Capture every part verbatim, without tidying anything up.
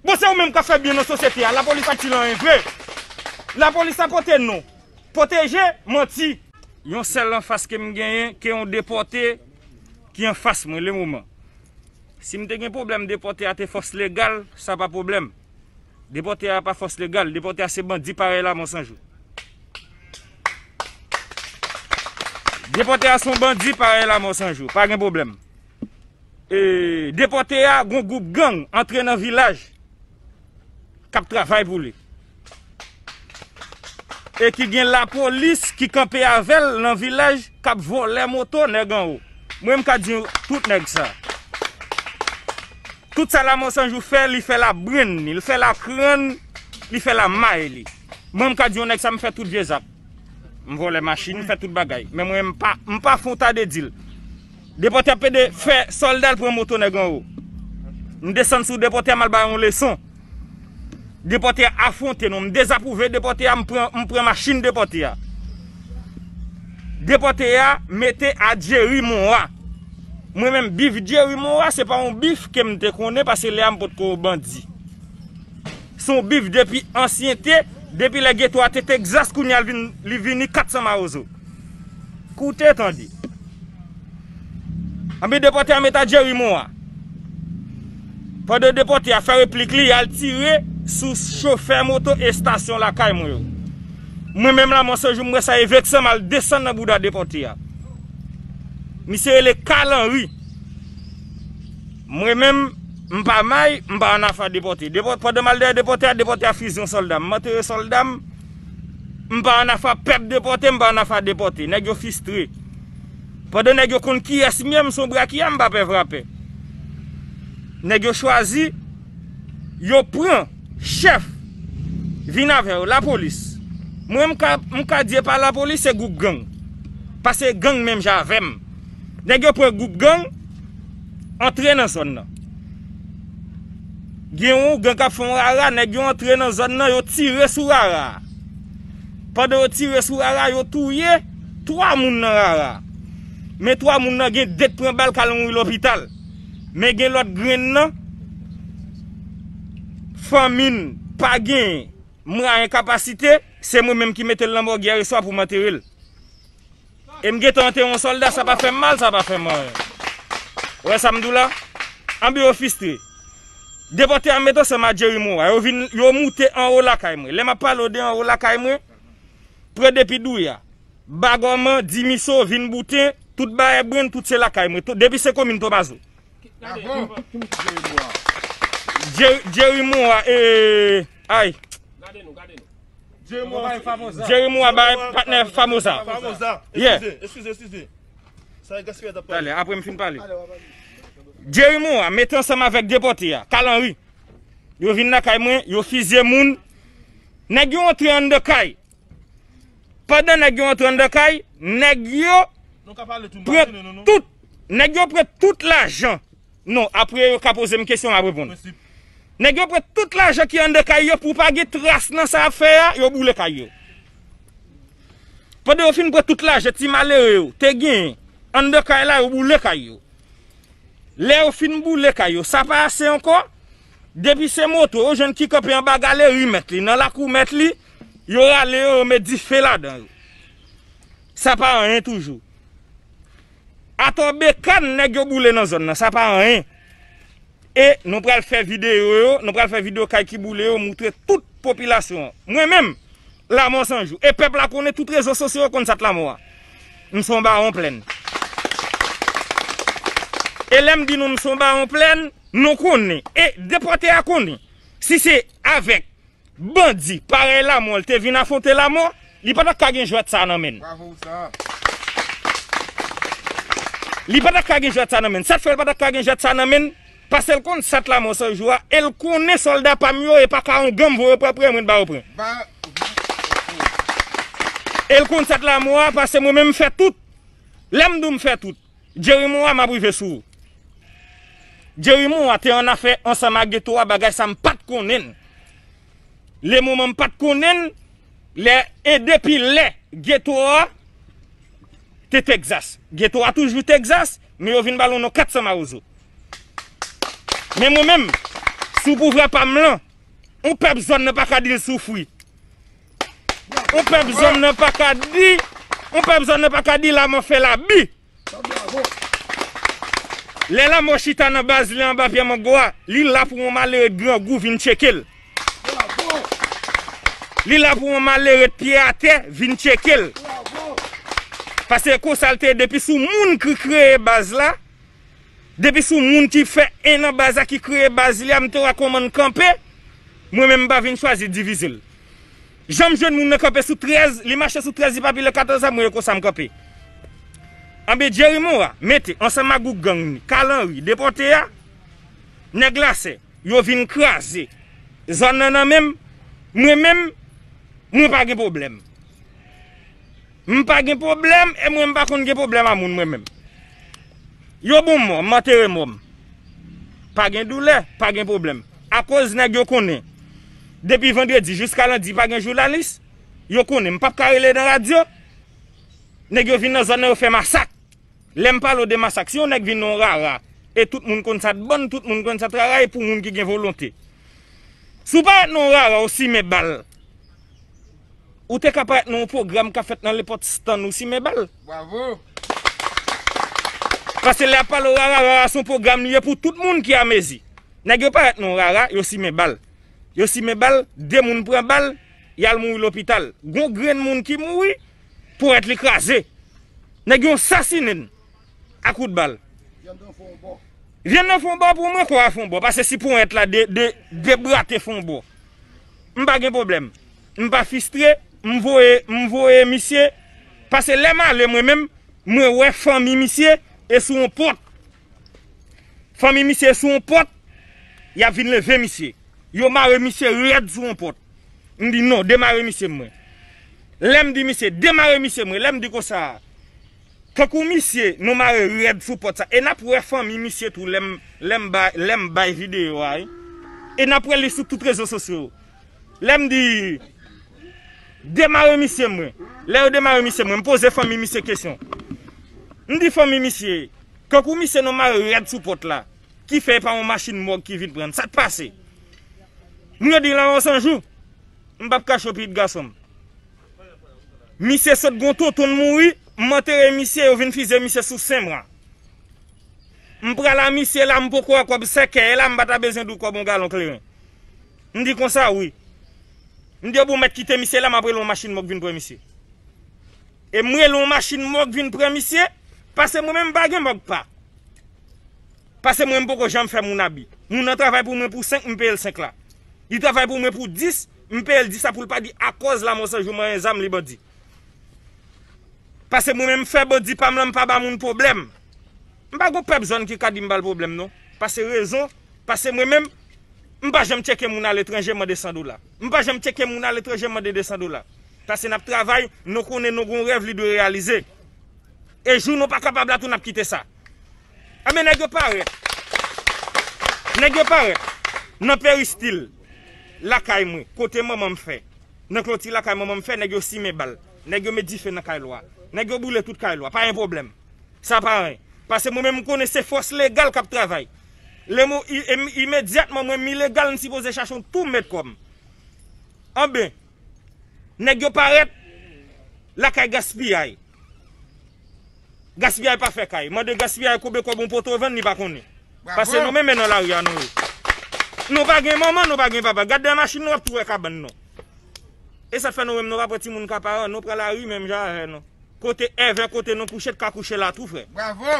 Bon, se ou menm k ap fè byen nan sosyete a. Lapolis pa itil anyen vre. Lapolis la pote non. Pwoteje, manti. Yon sèl anfas ke m genyen, ke yon depòte ki anfas mwen lemoman. Si m te gen pwoblèm depòte a te fòs legal, sa pa pwoblèm. Depòte a pa fòs legal, depòte a se bandi parèy Lamò San Jou. Depòte a se yon bandi parèy Lamò San Jou, pa gen pwoblèm. E, depòte a, gon gwoup gang antre nan vilaj k ap travay pou li. E ki gen lapolis ki kanpe avè l nan vilaj k ap vòlè moto nèg anwo. Mwen, m ka di tout nèg sa. Tout sa Lamò San Jou fè, li fè l a brenn li, li fè l a krann, li fè l a may li. Mwen, m ka di yon nèg sa, m fè tout vye zak. M vòlè machin, m fè tout bagay. Men mwen, m pa, m pa fè yon ta de dil. Depòte a pede fè sòlda l pran moto nèg anwo. M desann sou depòte a, m al ba yon leson. Depòte a afwonte nou. M dezapwouve depòte a, m pran, m pran machin depòte a. Depòte a mete a Jerry Moa. Mwen menm, bif Jerry Moa, se pa yon bif ke m te konnen, paske lè a m potko bandi. Se yon bif depi ansyen te, depi lè geto a te Tegzas, kounye a l vin, li vini kat san mawozo. Koute tande. Anben, depòte a met a Jerry Moa. Pandan depòte a fè replik li, al tire sou chofè moto estasyon lakay mwen yo. Mwen menm Lamò San Jou, m wè sa, e vekse m al desann nan bouda depòte a. Misye rele Carl Henry. Mwen menm, m pa may, m pa ann afa depòte. Depò-, pandan m al dèyè depòte a, depòte a fize yon sòlda m. M antere sòlda m, m pa ann afa pèp depòte, m pa ann afa depòte. Nèg yo fistre. Pandan nèg yo konn kiyès m ye, m se yon brakiya, m pa pè vrapè. Nèg yo chwazi, yo pran chèf, vin avè yo, lapolis. Mwen, m ka, m ka di e pa lapolis, se gwoup gang. Paske gang menm jan avè m. Nèg yo pran gwoup gang, antre nan zòn nan. Gen yon gang k ap fè yon rara, nèg yo antre nan zòn nan, yo tire sou rara a. Pandan yo tire sou rara a, yo touye twa moun nan rara a. Men twa moun nan gen de k pran bal k al mouri lopital. Men gen lòt grenn nan, fanmi n pa gen mwayen, kapasite, se mwen menm ki mete l nan mòg yè swa pou m antere l. E m gentan antere yon sòlda, sa pa fè m mal, sa pa fè m anyen. Ou wè sa m di w la? Anben yo fistre. Depòte a met ansanm a Jerry Moa. Yo vin, yo moute anwo lakay mwen. Lè m ap pale w de anwo lakay mwen, pran depi Douya, Bagòman, Dimiso, vin Bouten, tout Bayè Brenn, tout se lakay mwen. Tout, depi se komin Tomazo. Jerry, Jerry Moa, e, ay. Jerry Moa bay Famoza. Jerry Moa bay patnè Famoza. Famoza. Yeah. Eskize, eskize, eskize. Sa e gaspiyaj ap pale. Talè, apre m fin pale. Jerry Moa mete ansanm avèk depòte a, Carl Henry. Yo vin lakay mwen, yo fizye moun. Nèg yo antre anndan kay. Pandan nèg yo antre anndan kay, nèg yo pran tout, nèg yo pran tout lajan. Non, apre yo ka poze m kesyon, m ap reponn. Nèg yo pran tout lajan ki anndan kay yo, pou pa gen tras nan sa y ap fè a, yo boule kay yo. Pandan yo fin pran tout lajan ti malere yo te genyen anndan kay la, yo boule kay yo. Lè yo fin boule kay yo, sa pa ase ankò. Depi se moto, yo jwenn ki kanpe anba galeri mèt li, nan lakou mèt li, yo rale yo, yo met dife ladan yo. Sa pa anyen toujou. Atò bekàn nèg yo boule nan zòn nan, sa pa anyen. E nou pral fè videyo yo, nou pral fè videyo kay ki boule yo, moutre tout popilasyon an. Mwen menm, Lamò San Jou. E pèp la konnen, tout rezo sosyo yo konn sa k Lamò a. M se yon bawon plèn. E lè m di nou m se yon bawon plèn, nou konnen. E depòte a konnen. Si se avèk bandi parèy Lamò l te vin afwonte Lamò, li pa t ap ka gen jwèt sa nan men l. Li pa t ap ka gen jwèt sa nan men l. Sa k fè l pa t ap ka gen jwèt sa nan men l? Paske l konn sa k Lamò San Jou a, e l konnen sòlda pa m yo, e pa ka yon gang voye pran prè mwen ba yo pran. E l konn sa k Lamò a, paske mwen menm m fè tout. Lè m di w m fè tout, Jerry Moa, m ap rive sou ou. Jerry Moa te annafè ansanm ak geto a, bagay sa m pa t konnen l. Lemoman m pa t konnen l, lè, e depi lè geto a te Tegzas. Geto a toujou Tegzas, men yo vin ba l yon non kat san mawozo. Men mwen menm, Sou pouvwa pa m lan, yon pèp zòn nan pa ka di l soufri. Yon pèp zòn nan pa ka di, yon pèp zòn nan pa ka di lanmò fè labi. Lè lanmò chita nan baz li anba pye mango a, li la pou yon malere grangou vin tcheke l. Li la pou yon malere pye atè vin tcheke l. Paske konsa l te ye, depi sou moun ki kreye baz la, depi sou moun ki fè en nan baz la, ki kreye baz li a, m te wè kòman l kanpe, mwen menm m pa vin chwazi divize l. Jan m jwenn moun nan kanpe sou trèz, li mache sou trèz, li pa pile katòz la, mwen e konsa m kanpe. Anben Jerry Morin mete ansanm ak gwoup gang li, Kalanri, depòte a, nèg Lasè, yo vin kraze zòn nan nan men m, mwen menm, mwen pa gen pwoblèm. M pa gen pwoblèm, e mwen m pa konn gen pwoblèm a moun mwen menm. Yo bon mò, m antere mò m. Pa gen doulè, pa gen pwoblèm. Akoz nèg yo konnen, depi vandredi jiska lendi pa gen jounalis, yo konnen m p ap ka rele nan radyo. Nèg yo vin nan zòn nan, yo fè masak. Lè m pale w de masak, si yon nèg vin nan yon rara, e tout moun konn sa t bann, tout moun konn sa t rara, e pou moun ki gen volonte. Si w parèt nan yon rara, ou simen bal, ou te ka parèt nan yon pwogram k ap fèt nan nenpòt stand, ou simen bal. Bravo! Paske lè y ap pale w rara, rara se yon pwogram li ye pou tout moun ki amezi. Nèg yo parèt nan yon rara, yo simen bal. Yo simen bal, de moun pran bal, y al mouri lopital. Gon grenn moun ki mouri, ponyèt li kraze. Nèg yo sasinen ak kout bal. Vyann nan fè yon bò pou mwen, kò a fè yon bò. Paske si ponyèt la de, de, debrate fè yon bò, m pa gen pwoblèm. M pa fistre, m voye, m voye misye. Paske lè m ale mwen menm, mwen wè fanmi misye e sou yon pòt. Fanmi misye sou yon pòt, y ap vin leve misye. Yo mare misye rèd sou yon pòt. M di non, demare misye mwen. Lè m di misye, demare misye mwen, lè m di konsa, tankou misye, nou mare rèd sou pòt sa. E n ap wè fanmi misye tou lè m, lè m bay, lè m bay videyo a, wi. E n ap wè li sou tout rezo sosyo yo. Lè m di, demare misye mwen. Lè yo demare misye mwen, m poze fanmi misye kesyon. M di fanmi misye, kankou misye nou mare rèd sou pòt la, ki fè e pa yon machin mòg ki vin pran n? Sa k pase? M yo di l avan san jou, m p ap kache w pitit gason m. Misye sot gon tonton l mouri, m antere misye, yo vin fizye misye sou Senmwa. M pral a misye la, m poko wè kòb sèkèy la, m pa ta bezwen di w kòb yon galon kleren. M di konsa, wi. M di yo, bon, mèt kite misye la, m ap rele yon machin mòg vin pran misye. E m rele yon machin mòg vin pran misye, paske mwen menm m pa gen mòg pa. Paske mwen m poko janm fè moun abi. Moun nan travay pou mwen pou senk, m peye l senk la. Li travay pou mwen pou dis, m peye l dis la pou l pa di akòz Lanmò San Jou manyen zam li bandi. Paske mwen menm m fè bandi pa m lan, m pa ba moun pwoblèm. M pa gon pèp zòn ki ka di m ba l pwoblèm non. Paske rezon, paske mwen menm, m pa janm tcheke moun aletranje mande san dola. M pa janm tcheke moun aletranje mande de san dola. Paske n ap travay, nou konnen nou gon rèv li dwe reyalize. E jou nou pa kapab la tou n ap kite sa. Enben nèg yo parèt. Nèg yo parèt. Nan peristil, lakay mwen, kote manman m fè. Nan kloti lakay manman m fè, nèg yo simen bal. Nèg yo met dife nan kay lwa. Nèg yo boule tout kay lwa. Pa gen pwoblèm. Sa pa anyen. Paske mwen menm m konnen se fòs legal k ap travay. Lè mwen, i-, im-, imedyatman mwen m ilegal, m sipoze chache yon tou mèt kò m. Anben, nèg yo parèt lakay Gaspiyay. Gaspiyay pa fè kay. Mande Gaspiyay konbyen kòb yon poto vann, li pa konnen. Paske nou menm men nan lari a nou ye. Nou pa gen manman, nou pa gen papa. Gade dèyè machin nou, w ap tou wè kabann nou. E sa k fè nou menm nou pa pran timoun ka paran, nou pran lari menm jan avè nou. Kote èvè, kote nou kouche, t ka kouche la tou, frè. Bravo!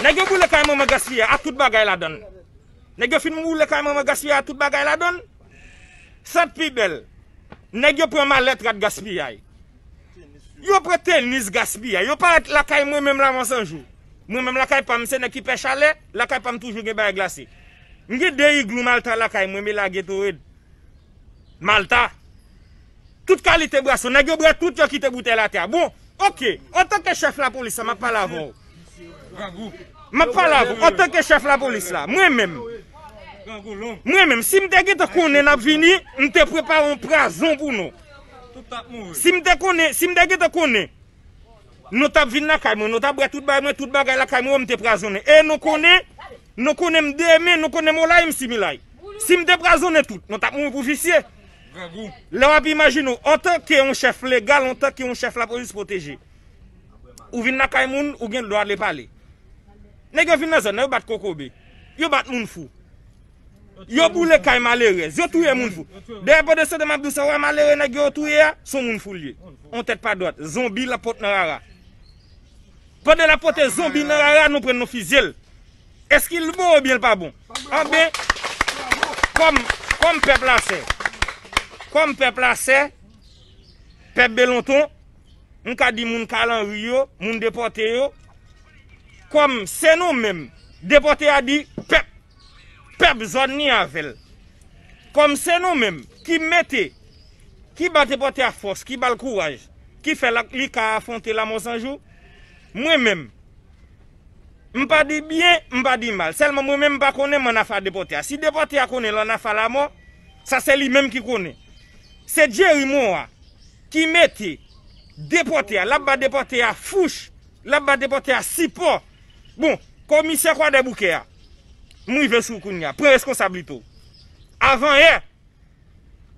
Nèg yo boule kay manman Gaspiyay ak tout bagay ladan l. Nèg yo fin boule kay manman Gaspiyay ak tout bagay ladan l. Sa k pi bèl, nèg yo pran malèt rad Gaspiyay. Yo pran tenis Gaspiyay. Yo parèt lakay mwen menm Lanmò San Jou. Mwen menm lakay pa m se nèg ki pè chalè, lakay pa m toujou gen bagay glase. M gen de iglou Malta lakay mwen, men lage to red. Malta. Tout kalite bwason. Nèg yo bwè tout, yo kite boutèy atè a. Bon, oke. Antanke chèf lapolis la, m ap pale avè w. M ap pale avè w. Antanke chèf lapolis la, mwen menm. Mwen menm, si m te gentan konnen n ap vini, m te prepare yon pwazon pou nou. Si m te konnen, si m te gentan konnen, nou t ap vin lakay mwen, nou t ap bwè tout bagay mwen, tout bagay lakay mwen, m te pwazonnen. E nou konnen, Nou konnen m demen, nou konnen m olay, m similay. Si m te pwazonnen tout, nou t ap mouri pou visye. Lè w ap imajine w, antanke yon chèf legal, antanke yon chèf lapolis pwoteje, ou vin lakay moun, ou gen dwa ale pale. Nèg yo vin nan zòn nan, yo bat kokobe. Yo bat moun fou. Yo boule kay malerèz. Yo touye moun fou. Dayè, pandan se tan m ap di w sa, w wè malere nèg yo touye a, se yon moun fou l ye. On tèt pa dwat. Zonbi l ap pot nan rara. Pandan l ap pote zonbi nan rara, nou pran n, nou fizye l. Èske l bon oubyen l pa bon? Anben, kòm, kòm pèp la sè, kòm pèp la sè, pèp Belonton, m ka di moun Kalanri yo, moun depòte yo, kòm se nou menm, depòte a di pèp, pèp zòn li avè l. Kòm se nou menm ki mete, ki ba depòte a fòs, ki ba l kouraj, ki fè l, li ka afwonte Lanmò San Jou, mwen menm, m pa di byen, m pa di mal. Sèlman mwen menm m pa konnen m ann afa depòte a. Si depòte a konnen l ann afa Lanmò, sa se li menm ki konnen. Se Jerry Moa ki mete depòte a, l ap ba depòte a fouch, l ap ba depòte a sipò. Bon, komisè Kwadèboukè a, m rive sou ou kounye a. Pran reskonsablite w. Avanyè,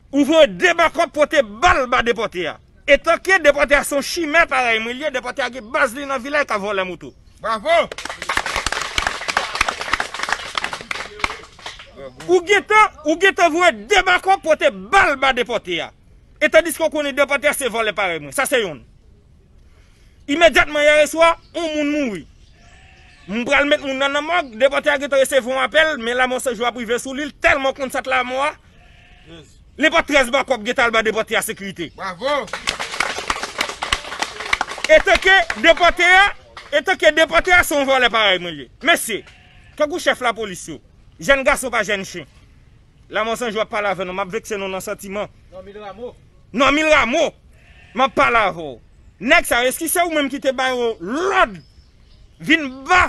ou voye de bakòp pote bal ba depòte a. Etanke depòte a se yon chimè parèy mwen l ye, depòte a gen baz li nan vilaj k ap vòlè moto. Bravo! Ou gentan, ou gentan voye de bakòp pote bal ba depòte a. E tandiske w konnen depòte a se vòlè parèy mwen. Sa se yonn. Imedyatman yè swa, yon moun mouri. M pral met moun nan nan mòg, depòte a gentan resevwa yon apèl, men Lanmò San Jou ap rive sou li, l tèlman konn sa t Lanmò a, li pran trèz bakòp gentan al ba depòte a sekirite. Bravo! Etanke depòte a, etanke depòte a se yon vòlè parèy mwen l ye. Mesye, tankou chèf lapolis yo, jèn gason pa jèn chen. Lanmò San Jou ap pale avè nou, m ap vekse nou nan santiman. Normil Rameau. Normil Rameau, m ap pale avè w. Nèg sa yo, èske se ou menm ki te ba yo lòd vin ba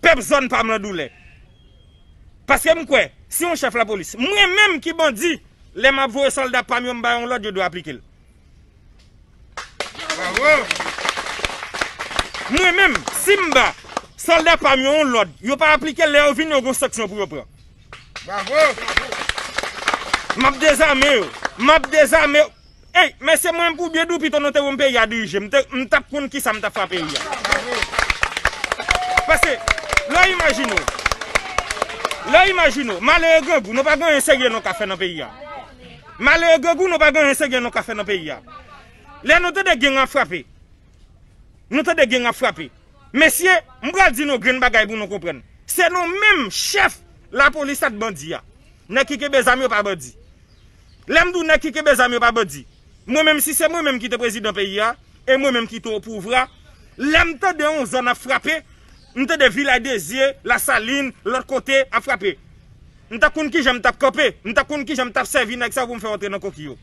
pèp zòn pa m lan doulè? Paske m kwè, si yon chèf lapolis, mwen menm ki bandi, lè m ap voye sòlda pa m yo, m ba yo yon lòd, yo dwe aplike l. Bravo! Mwen menm, si m ba sòlda pa m yo yon lòd, yo pa aplike l, lè yo vini, yo gen sanksyon pou yo pran. Bravo! M ap dezame yo. M ap dezame yo. Ey, mesye, mwen menm pou byen di w pito nou te ban m peyi a dirije, m te, m t ap konn kisa m t ap fè peyi a. Paske, lè w imajine w, lè w imajine w, malere grangou, nou pa gen anyen serye nou ka fè nan peyi a. Malere grangou, nou pa gen anyen serye nou ka fè nan peyi a. Lè nou tande gang ap frape, nou tande gang ap frape. Mesye, m pral di nou grenn bagay pou nou konprann. Se nou menm chèf lapolis ak bandi a. Nèg ki kenbe zam yo pa bandi. Lè m di w nèg ki kenbe zam yo pa bandi, mwen menm, si se mwen menm ki te prezidan peyi a, e mwen menm ki te o pouvwa, lè m tande yon zòn ap frape, m tande Vilaj de Zye, Lasalin, lòt kote ap frape. M t ap konn kijan m t ap kanpe, m t ap konn kijan m t ap sèvi nèg sa yo pou m fè yo antre nan koki yo.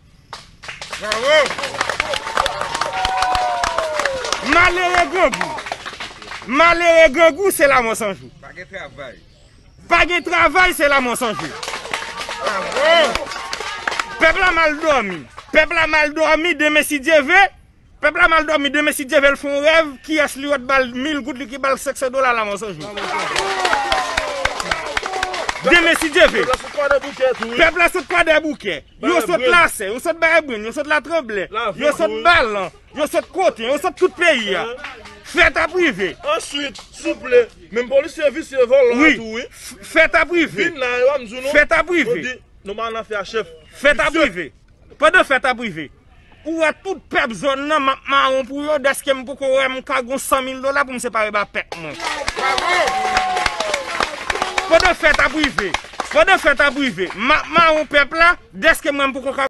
Bravo! Malere grangou. Malere grangou, se Lanmò San Jou. Pa gen travay. Pa gen travay, se Lanmò San Jou. Bravo! Pèp la mal dòmi. Pèp la mal dòmi, demen si Dye ve, Pèp la mal dòmi, demen si Dye ve l fè yon rèv, kiyès li wè t ba l mil goud, li ki ba l senk san dola Lanmò San Jou. Demen si Dye ve. Pèp la sot Kwadèboukè. Yo sot Lasè, yo sot Bay Brenn, yo sot Latranblè, yo sot Balan, yo sot kote, yo sot tout peyi a. Fèt ap rive. Answit, souple, menm polisye visye vòlò a tou, wi. Fèt ap rive. Vin la, yo pa m di w non. Fèt ap rive. Yo di, nou pa nan afè a chèf. Fèt ap rive. Pandan fèt ap rive, ou wè tout pèp zòn nan, m ap mawon pou yo, dèske m poko wè m ka gon san mil dola pou m separe ba pèp mwen. Pandan fèt ap rive, pandan fèt ap rive, m ap mawon pèp la, dèske mwen m poko ka